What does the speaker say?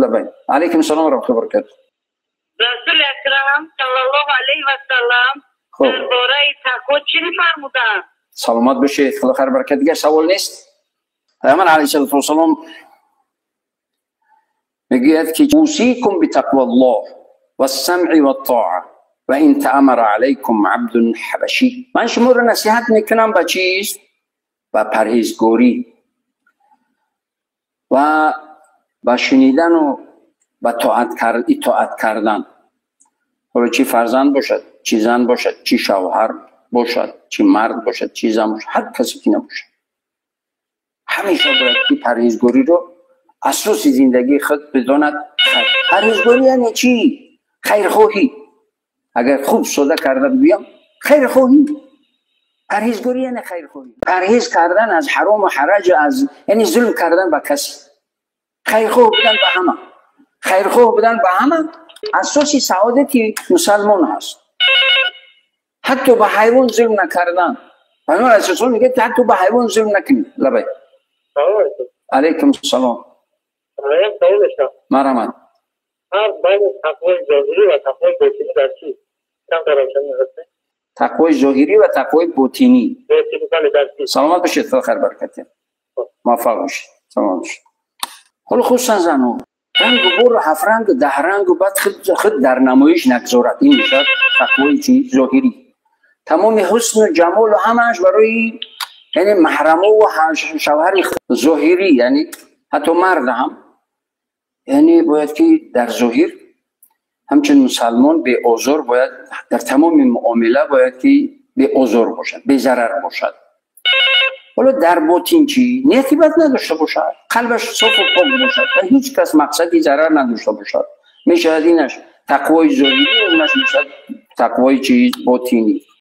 لبیک. علیکم السلام و رحمت الله برکاته. رسول اکرم صلی الله علیه و سلم درباره تقوا چی فرمودند؟ سلامت باشید، خدا خیر برکت. دیگه سوال نیست؟ پیامبر علیه الصلاه و السلام میگوید که اوصیکم بتقوى الله والسمع والطاعه و این تأمر علیکم عبد حبشی. من شما رو نصیحت میکنم به چیز؟ به پرهیزگاری و به شنیدن و به اطاعت کردن. حالا چی فرزند باشد، چی زن باشد، چی شوهر باشد، چی مرد باشد، چی زن باشد، هر کسی که نباشد، همیشه باید که پرهیزگاری رو اساس زندگی خود بداند. پرهیزگاری یعنی چی؟ خیرخواهی. اگر خوب ساده کرده بگویم، خیرخواهی. پرهیزگاری یعنی خیرخواهی، پرهیز کردن از حرام و حرج، از یعنی ظلم کردن به کسی، خیرخواه بودن به همه. خیرخواه بودن به همه اساس سعادت مسلمان هست. حتی به حیوان ظلم نکردن. پیامبر علیه السلام میگه حتی به حیوان ظلم نکنید. لبیک. علیکم السلام. مرحمت. بین تقوای ظاهری و تقوای باطنی در چی؟ تقوای ظاهری و تقوای باطنی. سلامت باشید، خدا خیر برکت. موفق باشید. سلامت باشید. حالا خصوصا زنو رنگ و بر هفت رنگ و 10 رنگ و بعد خود در نمایش نگذارد. این میشد تقوای چی؟ ظاهری. تمام حسن و جمال و همش برای یعنی محرمه و شوهر ظاهری، یعنی حتی مرد هم یعنی باید که در ظاهر همچون مسلمان به آزار باید در تمام معامله باید که به آزار باشد، به ضرر باشد. حالا در باطن چی؟ نیتی بد نداشته باشد، قلبش صاف و پاک باشد و هیچ کس مقصدی ضرر نداشته باشد. میشود اینش تقوای ظاهری و اونش میشود تقوای چیز؟ باطنی.